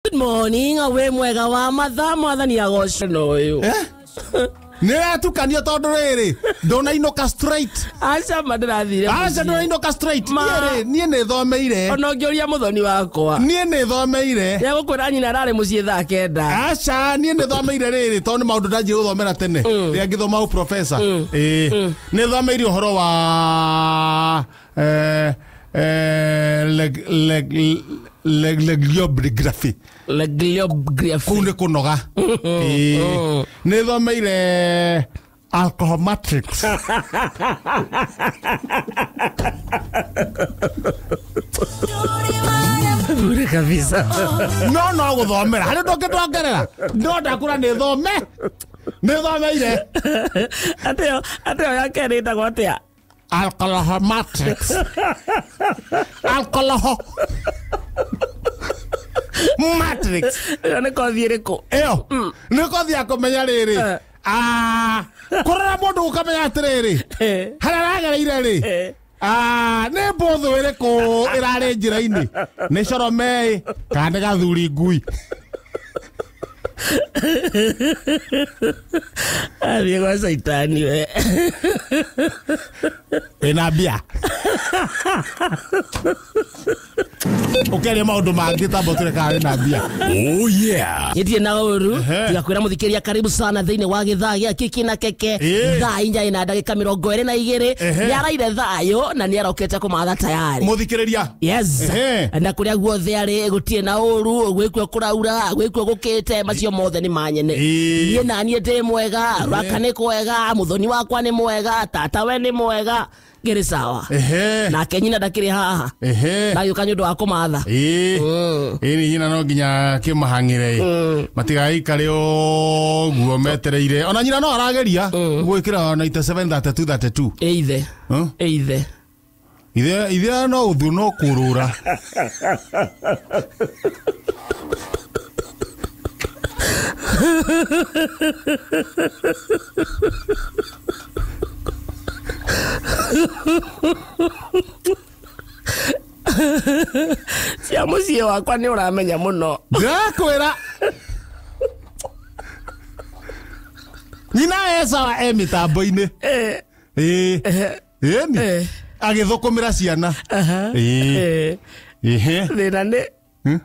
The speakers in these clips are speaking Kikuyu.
Good morning, we mwega wa mathaa mwathani agocwo na ũyũ. Nä ratukanio tondå rä rä ndånainåka straight. Aca ma ndĩrathire aca mũciĩ. ndånainåka straight. Ma. Niä nä thomeire. Ona ũngĩũria mũthoni wakwa Niä nä thomeire. nĩegũkwĩra nyina ararĩ mũciĩ thaa 9. Aca niä nä thomeire rä rä tondå nä maå ndå ndanjie gå thomera tene rä angä thoma å profesa nä thomeire å horo wa legiography. Legiography. Kuu nä kå noga. Nä thomeire alcohomatrix. Bure kabisa. No gå thomera harä ndå ngä ndongerera no ndakå nä thome nä thomeire. Atĩo ya kerĩ ĩtagwo atĩa? Alcohomatrix, alcohol matrix. Ĩyo nĩ kothi ĩrĩkũ? Ĩyo nä kothi ya kå menya rä rä kå rora må ndå gå kamenya atä rä rä harä aragereire rä nä mbåthå ä rä kå ä rarä njä ra-inä nä coromei kana nä gathuri ngui. Athiĩ gwa caitani we. Ä mbia å keria maå ndå mangä tamba tå rekarä na mbia. Oh yeah. Nĩndirĩ na ũru Ehe. tiga kwĩra mũthikĩrĩria karibu sana thĩinĩ wa gĩthaa gĩa kiki na keke. Thaa 4 na ndagĩka 22. Ehe. Nĩ araire thayũ na nĩ arokete kũmatha tayari. Må thikä rä ria. Yes. Ehe. Na kũrĩa guothe arĩ gũtirĩ na ũru, gwĩkuo kũraura, gwĩkuo gũkĩte, macio mothe nĩ manyene. Ĩĩ. Niĩ na niĩ ndĩ mwega, raka nĩ kwega, mũthoni wakwa nĩ mwega, tata we nĩ mwega, ngĩrĩ sawa. Ehe. Nake nyina ndakĩrĩ haha. Ehe. Ndagĩũka nĩ ũndũ wa kũmatha. Ĩĩ. Ĩĩ nĩ nyina no nginya kĩmahang'ĩre matigaikare ũguo metereire ona nyina no arageria gwĩkĩra 97 32 32. Ĩ ithe. Huh? Ĩ ithe. Ithe ithe no ũthiũ no kũrũra. Cia mũciĩ wakwa nĩ ũramenya mũno. Ndĩrakwĩra nyina e sawa e mĩtambo-inĩ. Ĩĩ. Ĩni agĩthũkũmĩra ciana. Ĩĩ. Ĩhĩ. Thĩna nĩ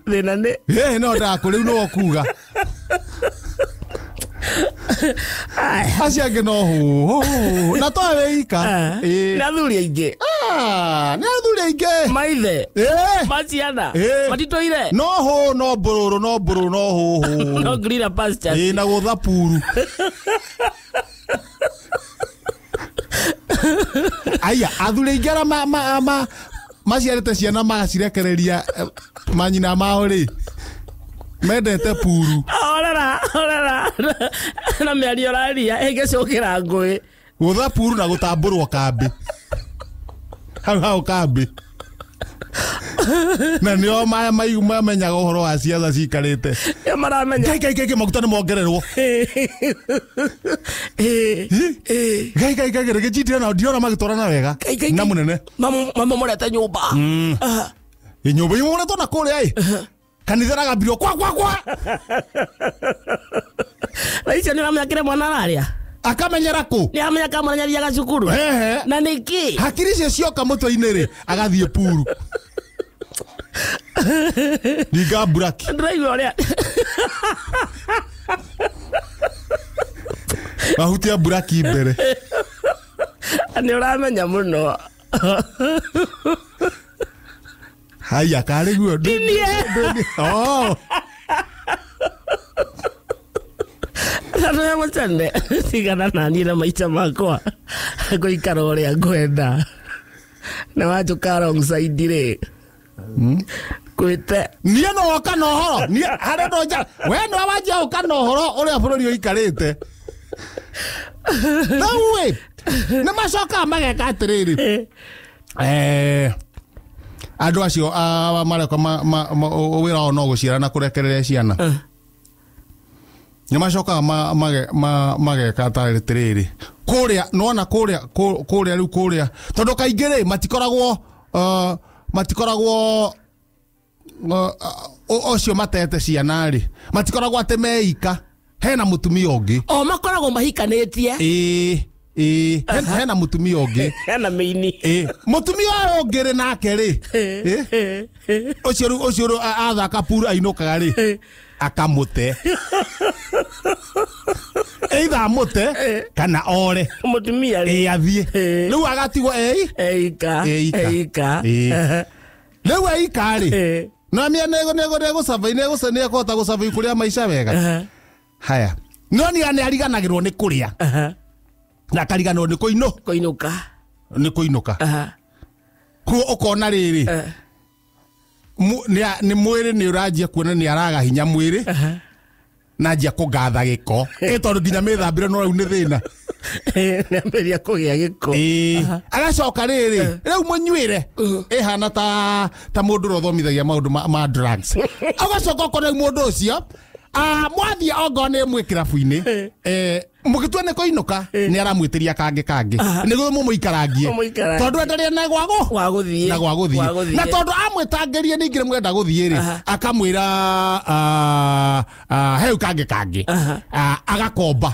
thĩna nĩ Ĩĩ no ndakũ rĩu nĩwe ũkuga. Acio angĩ no hũhũ na to wĩ ika. Ĩĩ. Nĩ athuri aingĩ. Ah, nĩ athuri aingĩ. Maithe. Ĩĩ. Maciana. Ĩĩ. Matitũire. No hũ no mbũrũrũ no mbũrũrũ no hũhũ. No greener pastures. Ĩĩ na gũtha puru. Aya athuri aingĩ arĩa maciarĩte ciana magacirekereria manyina mao rĩ mendete puru. Orera orera na mĩario ũraria ĩngĩcũkĩra ngũĩ. Gũtha puru na gũtambũrwo kambĩ hau hau kambĩ na nĩo mamenyaga ũhoro wa ciaca cikarĩte. Nĩo maramenya. Ngai ngai ngai maguta nĩ mongererwo. Ĩĩ. Ĩĩ. Ngai ngai ngai rĩngĩ njitire nao ndirona magĩtwarana wega Ngai, ngai, na ngai. mũnene. Mamomorete nyũmba. Ĩ nyũmba imomoretwo na kũrĩa ĩ kanitha ĩragambirio kwa kwa kwa. Na icio nĩ ũramenya kĩrĩa mwana araria. Akamenyera kũ. Nĩ aramenya kana mwana nĩathiaga cukuru. Ehe. Na nĩkĩ? Hakiri icio cioka mũtwe-inĩ rĩ agathiĩ puru ninga mburaki. Ndĩraigua ũrĩa ahutia mburaki mbere. Nĩ ũramenya mũno. Haya karĩ guo. Ndinie. Oh. Andũ mũtene tigana na niĩ na maica makwa ngũikara ũrĩa ngwenda na wanjũka alongside rĩ kwĩte. Niĩ no woka na ũhoro niĩ harĩa ndo nja we nĩwe wanjia ũka na ũhoro ũrĩa bũrũri ũikarĩte rĩu ĩ nĩ macokaga mageka atĩrĩrĩ andũ acio mareka wĩra wao no gũciara na kũrekereria ciana nĩ macokaga mageka atĩrĩrĩ kũrĩa nĩwona kũrĩa kũrĩa rĩu kũrĩa tondũ kaingĩ rĩ matikoragwo matikoragwo Ũcio matete ciana rĩ matikoragwo atĩ meika hena mũtumia ũngĩ o makoragwo mahikanĩtie ĩĩ hena mũtumia ũngĩ hena mĩini mũtumia ũyũ ũngĩ rĩ nake rĩ ũcio rĩu ũcio rĩu athaka puru ainũkaga rĩ akamũte either amũte kana ore mũtumia rĩ ĩ athiĩ rĩu agatigwo ei eika Eika. eika Ĩĩ. Rĩu eika rĩ no mia nĩegũcaba gũcaba kũrĩa maica wega haya no nĩ ariganagĩrwo nĩ kũrĩa na akariganĩrwo nĩ kũinũ kũinũka nĩ kũinũka koguo ũkona rĩrĩ nĩ mwĩrĩ nĩ ũranjia kuona nĩ araga hinya mwĩrĩ na njia kũngatha gĩko ĩ tondũ nginya mĩthambĩre no rĩu nĩ thĩna nĩambĩrĩria kũgĩa gĩko ĩĩ agacoka rĩrĩ rĩu mũnyuĩre ĩhana ta mũndũ ũrĩa ũthomithagia maũndũ ma drugs agacoka ũkona rĩu mũndũ ũcio mwathiĩ ongorwo nĩ mwĩ kĩrabu-inĩ mũgĩtua nĩ kũinũka nĩ aramwĩtĩria kangĩ kangĩ nĩguo mũmũikarangie Mũmũikarangie. tondũ endaria na gwago wa gũthiĩ na gwa gũthiĩ na tondũ amwĩtangĩrie ningĩ nĩ mwenda gũthiĩ rĩ akamwĩra heu kangĩ kangĩ agakomba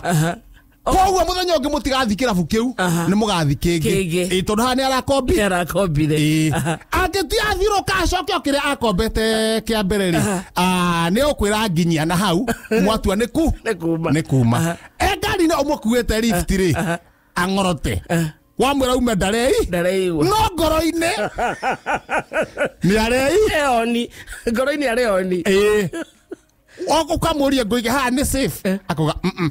koguo mũthenya ũngĩ mũtigathiĩ kĩrabu kĩu nĩ mũgathiĩ kĩngĩ Kĩngĩ. Ĩĩ, tondũ haha nĩ arakombi nĩ arakombire angĩtia athiũrũka acoke o kĩrĩa akombete kĩa mbere rĩ nĩ ũkwĩra nginyia na hau mwatua nĩ ku Nĩ kuma. nĩ kuma e ngari-inĩ ũmũkuĩte lift rĩ ang'orote wamwĩra ume ndarei ndareigua no ngoro-inĩ nĩ arei eoni ngoro-inĩ arĩ oni ĩĩ ũkamũria ngũige haha nĩ safe akauga mm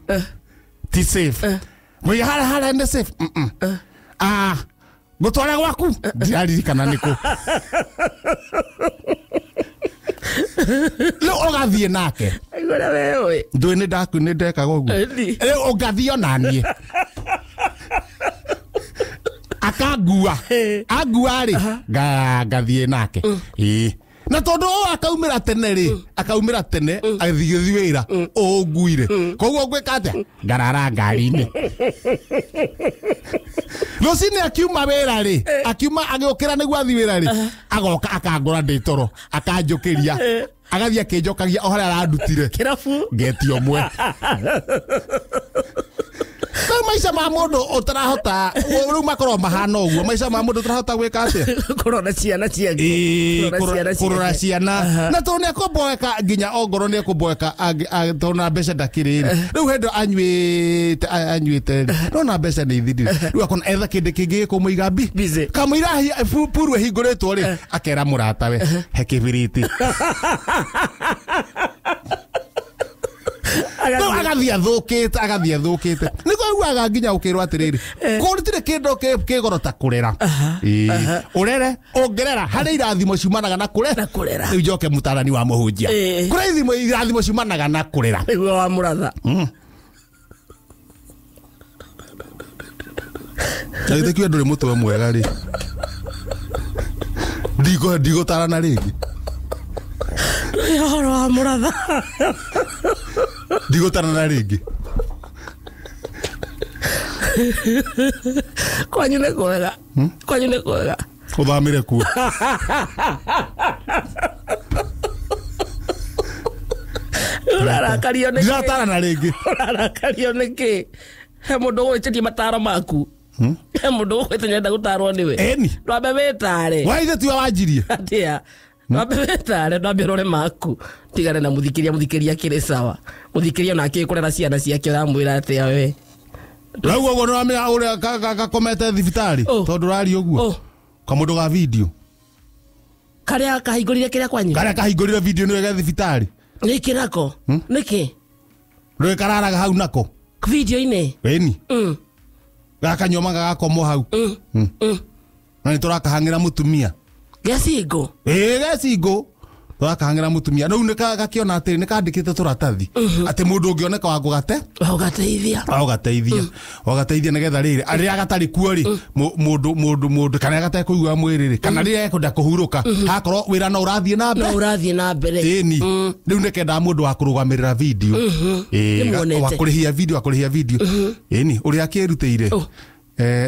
ti safe ngũige haha haha nĩ safe mm ngũtwara gwaku ndiraririkana nĩkũ rĩu ũgathiĩ nake aigua ũrĩa we ũĩ ndũĩ nĩ ndaku nĩ ndekaga ũguo Ĩni. rĩu ũngathiĩ onaniĩ akangua angua rĩ ngathiĩ nake ĩĩ na tondũ ũyũ akaumĩra tene rĩ akaumĩra tene agĩthiĩ wĩra ũnguire koguo ngwĩka atĩa ngarara ngari-inĩ rũcinĩ akiuma wĩra rĩ akiuma agĩũkĩra nĩguo athiĩ wĩra rĩ agoka akangora ndĩ toro akanjũkĩria agathiĩ akĩnjokagia o harĩa arandutire kĩrabu ngeti ũmwe rĩu maica ma mũndũ ũtarahota rĩu makorwo mahana ũguo maica ma mũndũ ũtarahota gwĩka atĩa kũrora ciana ciake Ĩĩ, Kũrora ciana kũrora ciake. ciana na tondũ nĩ ekũmboeka nginya ongorwo nĩ ekũmboeka tondũ na mbeca ndakĩrĩ rĩ rĩu hĩndĩ anyuĩte anyuĩte rĩ no na mbeca nĩ ithirire rĩu akona etha kĩndũ kĩngĩ gĩkũmũiga Busy. kamũira puru ĩhingũrĩtwo rĩ akera mũratawe he kĩbiriti rĩu agathiĩ athũkĩte agathiĩ athũkĩte nĩguo aiguaga nginya ũkĩrwo atĩrĩrĩ kũrutire kĩndũ kĩgoro ta kũrera Ĩĩ. ũrere ũngĩrera harĩ irathimo ciumanaga na kũrera Na kũrera. rĩu njoke mũtarani wa mũhunjia Ĩĩ. kũrĩ ithimo irathimo ciumanaga na kũrera nĩguo wa mũratha na githĩ kiuga ndũrĩ mũtwe mwega rĩ ndigũtarana rĩngĩ Nĩ ũhoro wa mũratha ndigũtarana rĩngĩ kwanyu nĩ kwega kwanyu nĩ kwega ũthamĩre kuo ũrarakario nĩ kĩ? ndiratarana rĩngĩ ũrarakario nĩ kĩ he mũndũ ũgwĩtĩtie mataro maku he mũndũ ũgwĩte nyenda gũtarwo nĩwe ĩni ndwambe wĩtare waithe tiwe wanjirie atĩa ndwambe wĩtare ndwambe ũrore maku tigane na mũthikĩria mũthikĩria akĩrĩ sawa mũthikĩria ona akĩũĩ kũrera ciana ciake ũramwĩra atĩa we rĩu ũguo nĩũramenya ũrĩa gakomete thibitarĩ Oh. tondũ ũraria ũguo Oh. kamũndũ ga video karĩa kahingũrire kĩrĩa kwanyu karĩa kahingũrire video nĩwe ge thibitarĩ nĩkĩ nako nĩkĩ rĩu kararaga hau nako video-inĩ ĩni Mm, gakanyua gagakomwo hau na nĩ tũrakahang'ĩra mũtumia gecingũ ĩĩ gecingũ tũrakahang'ĩra mũtumia rĩu nĩ gakĩona atĩrĩ nĩ kandĩkĩte tũratathi atĩ mũndũ ũngĩoneka wa kũgate ũgateithia wagateithia wagateithia nĩgetha rĩrĩ rĩrĩa gatarĩ kuo rĩ mũndũ mũndũ mũndũ kana gatekũigua mwĩrĩ rĩ kana rĩrĩa ekwenda kũhurũka hakorwo wĩra no ũrathiĩ na no mbere ũrathiĩ na mbere ĩni rĩu nĩ kendaga mũndũ wa kũrũgamĩrĩra video Ĩĩ, Nĩmuonete. wa kũrĩhia video wa kũrĩhia video ĩni ũrĩa akĩrutĩire Oh.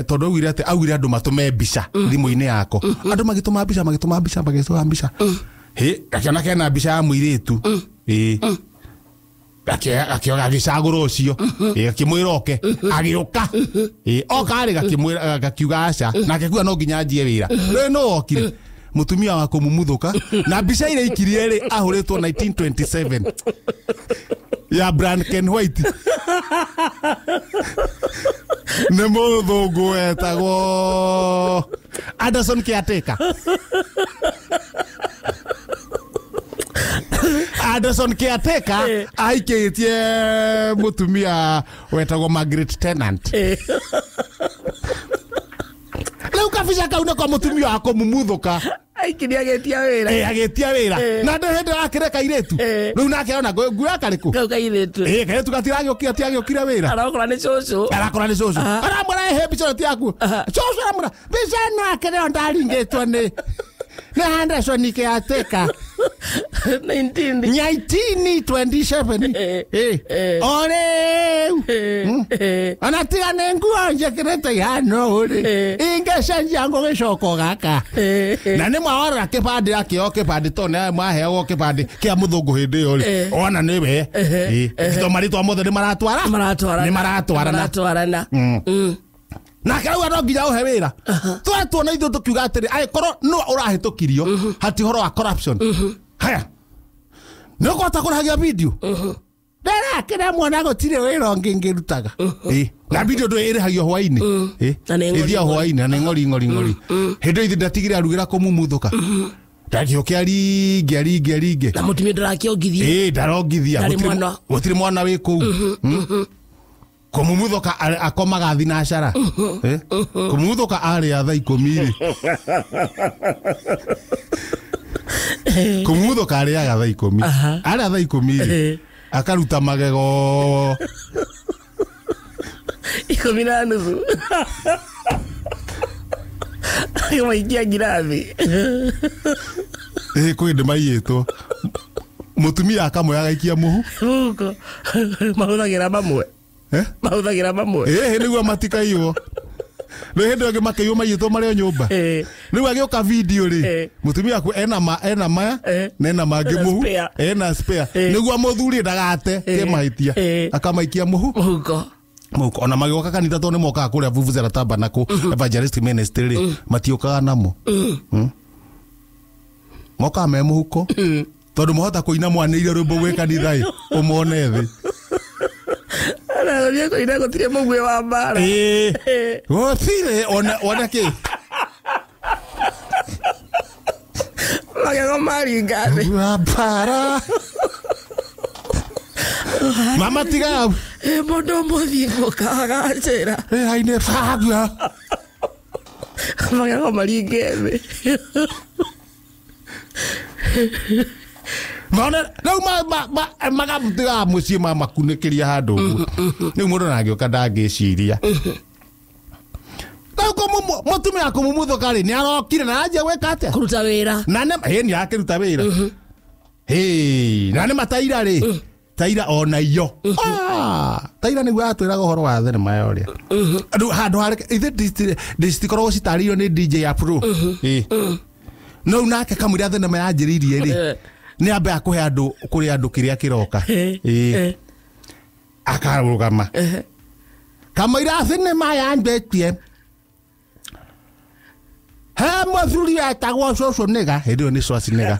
Tondũ augire atĩ augire andũ matũme mbica thimũ-inĩ yako andũ magĩtũma mbica magĩtũma mbica magĩtũma mbica Hĩ gakĩona kena mbica ya mũirĩtu. Ĩĩ. Akĩoga agĩcagũra ũcio. Ĩĩ akĩmwĩra oke. Agĩũka. Ĩĩ oka rĩ gakĩmwĩra gakiuga aca. Nake kuga no nginya anjie wĩra. Rĩu no okire. Mutumia wa kũmumuthuka na mbica iria ikirie rĩ ahũrĩtwo 1927 ya Black and White. Nĩ mũthũngũ wetagwo Anderson Caretaker. Anderson Caretaker aikĩtie mũtumia wetagwo Margaret Tennant. Rĩu kabica kau nĩko mũtumia wa kũmumuthuka Aikirie agĩtia wĩra. Agĩtia wĩra. Na ndĩ hĩndĩ akĩreka kairĩtu. Rĩu nake ona nguoya karĩkũ? Kau kairĩtu. Kairĩtu gatiragĩũkira tiagĩũkire wĩra. Arakora nĩ cũcũ. Arakora nĩ cũcũ. Aramwĩra ĩhĩ mbica ĩno ti yaku. Cũcũ aramwĩra mbica ĩno akĩrĩ o ndaringĩtwo nĩ Anderson Caretaker. 19 1927. O rĩu. Ona tiga nĩ nguo njĩkĩrĩte ihana ũũ rĩ, ingĩcenjia ngũgĩcoka gaka. Na nĩ mwawarora kĩbandĩ akĩo kĩbandĩ tondũ nĩ mwaheagwo kĩbandĩ kĩa mũthũngũ hĩndĩ ĩyo rĩ, ona nĩ we. Tondũ marĩtwa mothe nĩ maratwara. Maratwarana. Nĩ maratwarana. Maratwarana. Nake auga no nginya ũhe wĩra. Twatuona ithuĩ tũkiuga atĩrĩ angĩkorwo no ũrahĩtũkirio hati ũhoro wa corruption. Haya. Nĩ ũkũhota kũrĩhagia video. Ndĩrakĩra mwana gũtirĩ wĩra ũngĩ ngĩrutaga. Na video ndũ ĩrĩhagio hwainĩ. Ĩthiaga hwainĩ na nĩ ng'ori ng'ori ng'ori. Hĩndĩ ĩyo ithe ndatigire arugĩra kũmumuthuka. Ndagĩũke aringe aringe aringe. Na mũtumia ndarakĩongithia. Ndarongithia. Gũtirĩ mwana wĩ kũu. Kũmumuthuka akomaga thinacara. Kũmumuthuka arĩa thaa 10 rĩ. Kũmumuthuka arĩaga thaa 10. Arĩa thaa 10 rĩ. Akaruta magego 10:30. Akĩmaikia ngirathi. Kwĩ ndĩ maiyĩtwo. Mũtumia akamwe agaikia mũhu. Mũhuko. Mahũthagĩra mamwe. Mahũthagĩra mamwe. Nĩguo matikaiywo. Rĩu hĩndĩ ĩyo makĩiywo maiyĩtwo marĩ o nyũmba. Rĩu agĩũka video rĩ, mũtumia aku ena maya na ena mangĩ mũhu, ena spare. Nĩguo mũthuri ndagate kĩmahĩtia. Akamaikia mũhu. Mũhuko. Mũhuko. Ona magĩũka kanitha tondũ nĩ mokaga kũrĩa Vuvuzela Tabernacle Evangelist Ministry rĩ, matiũkaga namo. Mokaga me mũhuko. Tondũ mũhota kũina mwanĩire rwĩmbo gwĩ kanitha ĩ, ũmone thĩ. Arageria kũina gũtirĩ mũguĩ wa mbara. Gũtirĩ ona kĩ. Magego maringa thĩ. Wa mbara. Mama tiga. Mũndũ mũthiĩ mũkaga njĩra. Haine fagua. Magego maringe thĩ. Mona rĩu magamutigaga mũciĩ mamakunĩkĩria handũ ũguo. Rĩu mũndũ nangĩũka ndangĩciria. Rĩu mũtumia kũmumuthuka rĩ, nĩ arokire na anjia gwĩka atĩa? Kũruta wĩra. Na nĩ nĩ akĩruta wĩra. Na nĩ mataira rĩ. Taira ona iyo. Taira nĩguo atwĩraga ũhoro wa thenema ya ũrĩa. Rĩu handũ harĩ ithe ndicitikoragwo citarĩirio nĩ DJ Afro. No nake kamũira thenema yanjĩrĩirie rĩ. Nĩ ambe akũhe andũ kũrĩ andũ kĩrĩa kĩroka. Akarũgama. Kamũira thenema yanjĩtie. He mũthuri etagwo cũcũ nĩga. Hĩndĩ ĩyo nĩ Schwarzenegger.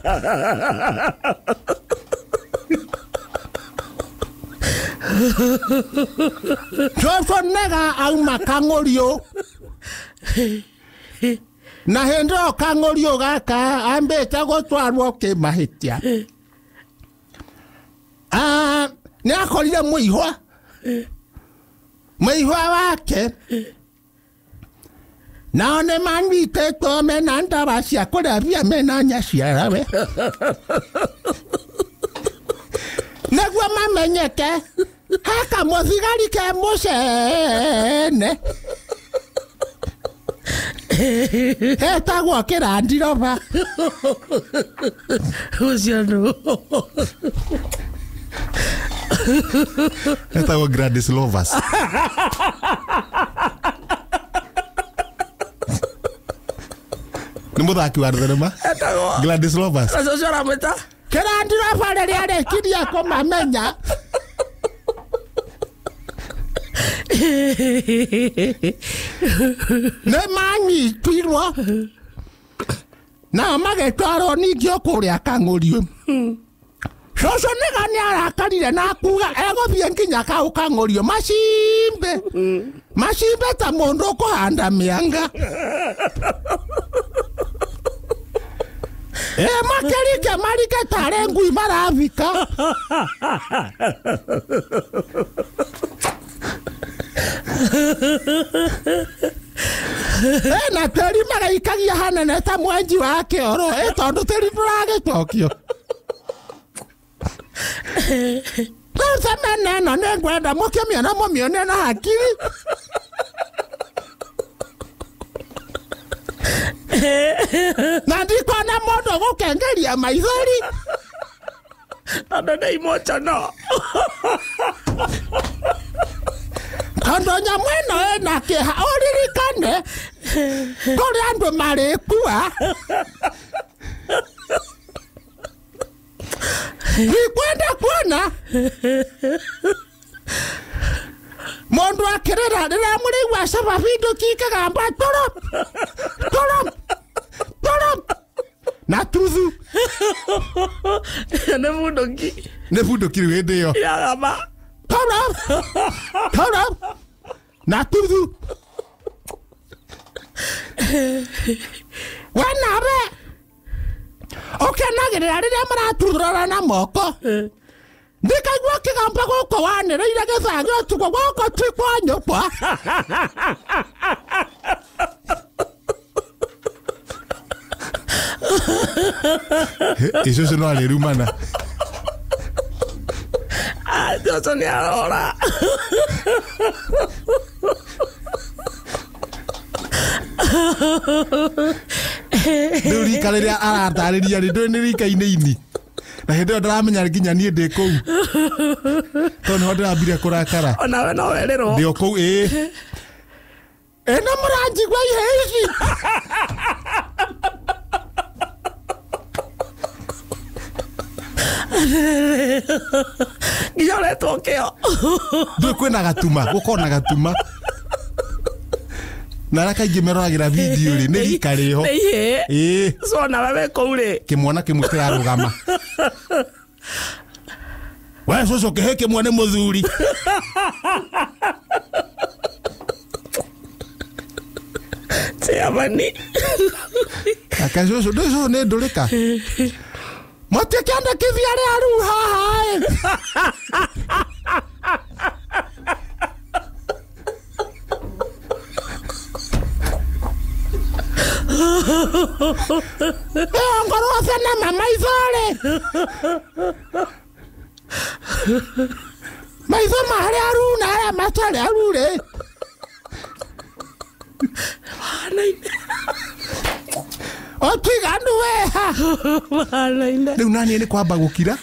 Cũcũ nĩga auma kang'ũriũ. Na hĩndĩ ĩyo kang'ũriũ gaka ambĩte gũtwarwo kĩmahĩtia. Nĩ akorire mũihwa. Mũihwa wake. Nao nĩ manyitĩtwo mena ndawa cia kũrebia mena nyaciarawe. Nĩguo mamenyeke he kamũthigari ke mũcene. Etagwo kĩrandiroba. Ũcio nũ? Etagwo Gladys Lovers. Nĩ mũthaki wa thenema. Etagwo Gladys Lovers. Na cũcũ aramwĩta Kĩrandiraba rĩrĩa arĩkirie kũmamenya. Nĩ manyitirwo nao magĩtwarwo ningĩ o kũrĩa Kang'ũriũ. Cũcũ nĩga nĩ arakarire na akuga egũthiĩ nginya kau Kang'ũriũ macimbe macimbe ta mũndũ ũkũhanda mĩanga. Makĩrike marike tarĩ ngui marathika. Na tĩri magaikagia hanene ta mwenji wa kĩoro tondũ tĩri ndũragĩcokio. Rĩu thenema ĩno nĩ ngwenda mũkĩmĩona mũmĩone na hakiri. Na ndikuona mũndũ ũgũkengeria maithori. Tondũ nĩ emotional. Tondũ nyamũ ĩno ĩna kĩeha ũririkane kũrĩ andũ marĩkua. Ndikwenda kuona mũndũ akĩrĩra rĩrĩa mũrĩigua caba bindũki ikĩgamba tũrũ tũrũ tũrũ na tuthu. Nĩ bunduki. Nĩ bunduki rĩu hĩndĩ ĩyo. Iragamba tũrũ tũrũ na tuthu. We nawe ũkenagĩrĩra rĩrĩa maratuthũrana na moko. Ndikaigua kĩgamba gũkũ wanĩrĩire gĩthangĩ ũtukũ gũkũ ti kwa nyũkwa. Icũcũ no arĩrumana. Cũcũ nĩ arora. Rĩu rika rĩrĩa aratarĩria rĩ ndũĩ nĩ rika-inĩ ini. Na hĩndĩ ĩyo ndaramenya nginya niĩ ndĩ kũu. Tondũ nĩho ndĩrambire kũrakara. Onawe no werĩrwo. Ndĩ o kũu ĩĩ. Ĩno mũranjigua ihĩ ici. Nginya ũretwo kĩo. Ndũĩ kwĩna gatuma, gũkorwo na gatuma. Na arĩa kaingĩ meroragĩra video rĩ nĩ rika rĩho. Nĩ ihĩĩ. Ĩĩ. So onawe wĩ kũu rĩ. Kĩmwana kĩmwe kĩrarũgama. We cũcũ kĩhĩ kĩmwe nĩ mũthuri. Chairman. Aka cũcũ ndũĩ cũcũ nĩ ndũrĩka. Mũtikĩandĩkithia arĩa rĩu haha ĩ. Ongorwo thenema maitho rĩ. Maitho ma arĩa aru na arĩa matarĩ aru rĩ. Ũtiganu wĩha. Rĩu naniĩ nĩ kwamba gũkira.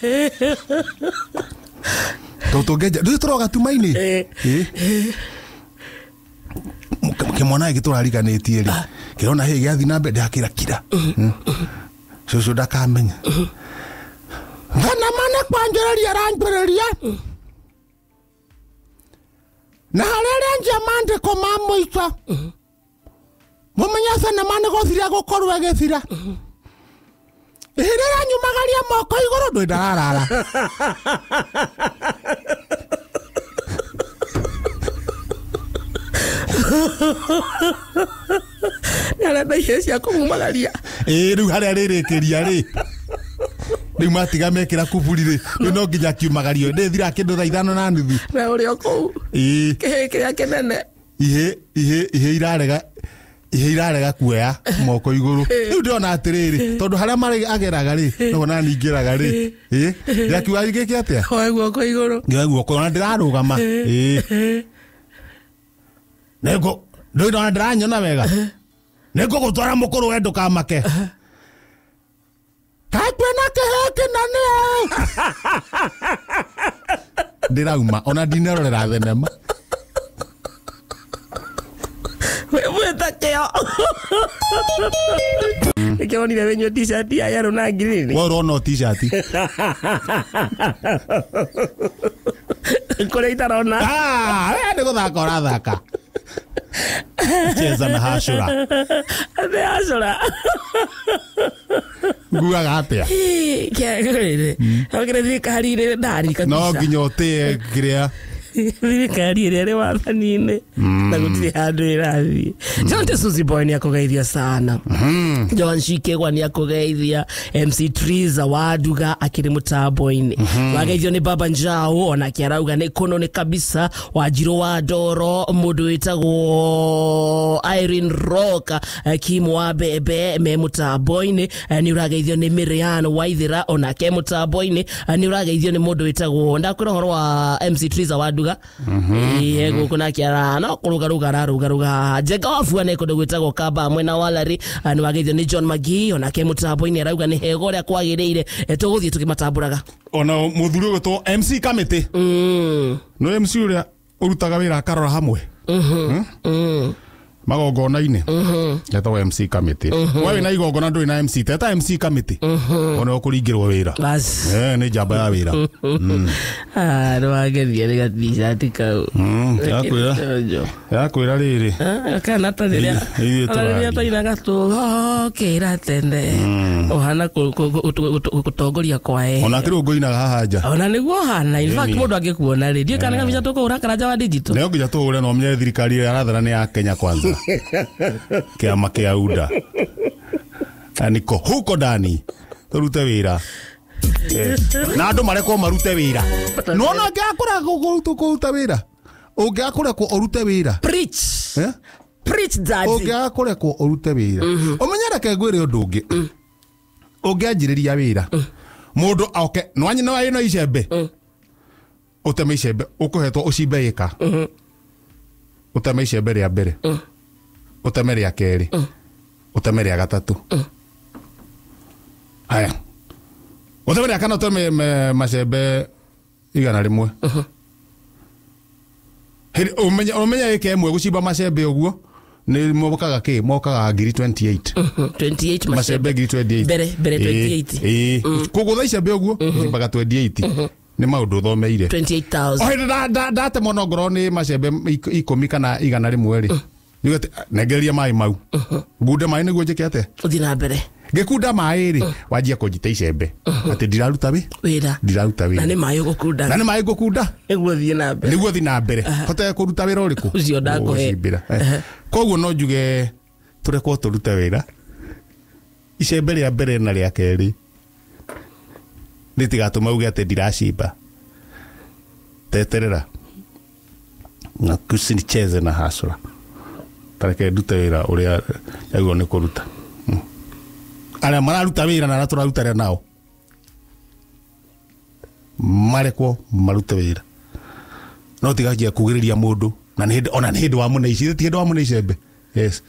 Tondũ tũngĩenja ndũĩ tũroga tuma-inĩ. Kĩmwana gĩkĩ tũrariganĩtie rĩ kĩrona hĩ gĩathiĩ na mbere ndĩrakĩra kira. Cũcũ ndakamenya. Thenema nĩ kwanjĩrĩria ĩranjĩrĩria. Na harĩa ĩrenjia maandĩko ma mũico. Mũmenye thenema nĩ gũthira gũkorwo ĩgĩthira. Hĩndĩ ĩrĩa nyumagaria moko igũrũ ndũĩ ndararara. Nĩ arenda ihĩĩ cia kũmumagaria. Ĩĩ rĩu harĩa rĩrĩkĩria rĩ. Rĩu matiga mekĩra kuburi rĩ rĩu no nginya kiumagario. Ndĩthira kĩndũ thaa 5:30. Na ũrĩ o kũu. Ĩĩ. Kĩhĩĩ kĩrĩa kĩnene. Ihĩ irarega ihĩ irarega kuoya moko igũrũ. Rĩu ndĩrona atĩrĩrĩ tondũ harĩa marĩ ageraga rĩ noho nani ngĩraga rĩ. Ĩĩ. Ndĩrakiuga gĩkĩ atĩa? Oe guoko igũrũ. Ngĩoya guoko ona ndĩrarũgama. Ĩĩ. Nĩngũ ndũĩ ndona ndĩranyona wega. Nĩngũgũtwara mũkũrũ we ndũkamake. Kaĩ kwĩna kĩhĩĩ kĩnene ĩ. Ndĩrauma ona ndinerorera thenema. Wĩ mwĩta kĩo. Nĩkĩonire wenyua t-shirt ya yellow na green. We ũrona t-shirt. Kũrĩa itarona. Ah, we nĩ gũthaka ũrathaka. Cheza na hacũra. Nĩ hacũra. Nguaga atĩa? Kĩagĩrĩire. Ogere thirikari ĩrĩ ndari kabisa. No nginya ũtĩe kĩrĩa. Thirikari ĩrĩa ĩrĩ wathani-inĩ na gũtirĩ handũ ĩrathiĩ. John Suzy Boy nĩ akũgeithia sana. John Shikegwa nĩ akũgeithia. MC Triza Waduga akĩrĩ mũtambo-inĩ. Wageithio nĩ Baba Njau onake arauga nĩ kũno nĩ kabisa. Wanjirũ wa Ndoro mũndũ wĩtagwo Irene Rock Kim wa Bebe me mũtambo-inĩ. Nĩ ũrageithio nĩ Miriam Waithera onake mũtambo-inĩ. Nĩ ũrageithio nĩ mũndũ wĩtagwo ndakwĩra ũhoro wa MC Triza Waduga. Ĩĩ gũkũ nake ara no kũrũgarũga ararũgarũga. Njenga wa Bua nĩ kũndũ gwĩtagwo Kamba mwena wa Larry. Nĩ wageithio nĩ John Magii onake mũtambo-inĩ arauga nĩ hega ũrĩa kwagĩrĩire. Tũgũthiĩ tũkĩmatambũraga. Ona mũthuri ũgwĩtwo MC Kamĩtĩ. No MC ũrĩa ũrutaga wĩra akarora hamwe. Magongona-inĩ. Etagwo MC Kamĩtĩ. We wĩna igongona ndũrĩ na MC, teta MC Kamĩtĩ. Ona ũkũringĩrwo wĩra. Bas. Nĩ njamba ya wĩra. Ah, nĩ wageria nĩ ga-t-shirt kau. Yakwĩra. Yakwĩra rĩrĩ. Kana ta rĩrĩa rĩrĩa twainaga tũgokĩra tene. Ũhana gũtongoria kwae. Ona kĩrĩ ũngũinaga haha nja. Ona nĩguo ũhana. In fact mũndũ angĩkuona rĩ, ndiũĩ kana kabica tũkũhũra karanja wa digital. Nĩ nginya tũhũre na ũmenye thirikari ĩrĩa ĩrathana nĩ ya Kenya kwanza. Kĩama kĩa UDA. Na niko huko ndani tũrute wĩra. Na andũ marekwo marute wĩra. Nĩwona ũngĩaga kũruta wĩra. Ũngĩaga kũrekwo ũrute wĩra. Preach. Preach daddy. Ũngĩaga kũrekwo ũrute wĩra. Ũmenye reke ngwĩre ũndũ ũngĩ. Ũngĩanjĩrĩria wĩra. Mũndũ oke, nĩ wanyina icembe. Ũteme icembe, ũkũhetwo ũcimbe ĩka. Ũteme icembe rĩa mbere. Ũteme rĩa kerĩ. Ũteme rĩa gatatũ. Haya. Ũteme rĩa kana ũteme macembe 100. Hĩndĩ ũmenye ĩka ĩmwe gũcimba macembe ũguo nĩ mokaga kĩ? Mokaga 28. 28 macembe 28. Mbere 28. Kũgũtha icembe ũguo ũcimbaga 28. Nĩ maũndũ ũthomeire. 28,000. O hĩndĩ ndatema no ngorwo nĩ macembe 10 kana 100 rĩ. Nĩguo nengereria maĩ mau. Ngunde maĩ nĩguo njĩke atĩa? Ũthiĩ na mbere. Ngĩkunda maĩ rĩ, wanjia kũnjita icembe. Atĩ ndiraruta wĩ? Wĩra. Ndiraruta wĩra. Na nĩ maĩ ũgũkunda. Na nĩ maĩ ngũkunda. Nĩguo thiĩ na mbere. Nĩguo thiĩ na mbere. Hote kũruta wĩra ũrĩkũ? Ũcio ndakũhe. Koguo no njuge tũrekwo tũrute wĩra. Icembe rĩa mbere na rĩa kerĩ rĩtigatũma uge atĩ ndiracimba. Teterera. Na kusinicheze na hasura. Tareke ndute wĩra ũrĩa yagĩrĩirwo nĩ kũruta. Arĩa mararuta wĩra na arĩa tũraruta nao marekwo marute wĩra. No tiganjia kugĩrĩria mũndũ na nĩ hĩndĩ ona nĩ hĩndĩ wa mũne ici ti hĩndĩ wa mũne icembe. Yes.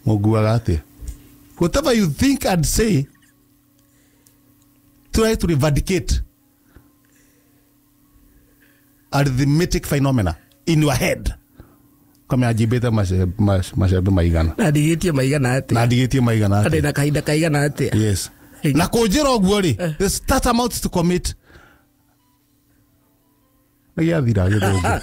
Mũnguaga atĩa? Whatever you think and say, try to eradicate arithmetic phenomena in your head. Kama ajibeta macembe maigana. Na ndigĩtie maigana atĩa? Na ndigĩtie maigana atĩa? Na kahinda kaigana atĩa? Yes. Na kũnjĩra ũguo rĩ, the start amount to commit. Nĩ gĩathira gĩthũngũ.